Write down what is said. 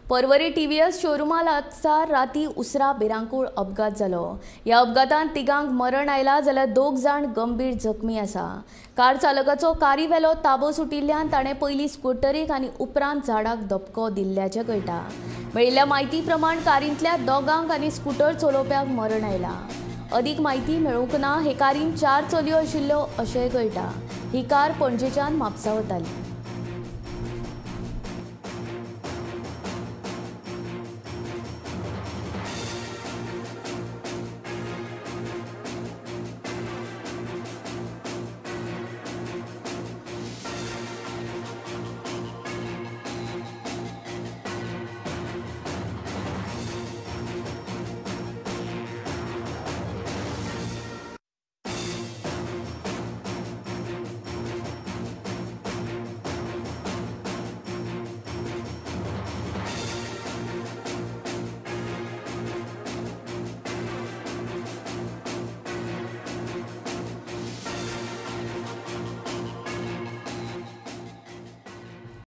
Porvorim TVS शोरुमा लागसार राती उसरा भिरांकूळ अपघात जालो. ह्या अपघातांत तिगांक मरण आयला जाल्यार 2 जाण गंभीर जखमी आसा. कार चालकाचो कारी वेलो ताबो सुटिल्ल्यान ताणें पयलीं स्कुटरीक आनी उपरांत झाडाक धपको दिल्ल्याचें कळटा. मेळिल्ल्या म्हायती प्रमाण कारींतल्या 2 आनी स्कुटर चलोवप्याक मरण आयला. अदीक म्हायती मेळूंक ना. हे कारीन 4 चलयो आशिल्ल्यो अशेंय कळटा. ही कार पणजेच्यान म्हापसा वताली.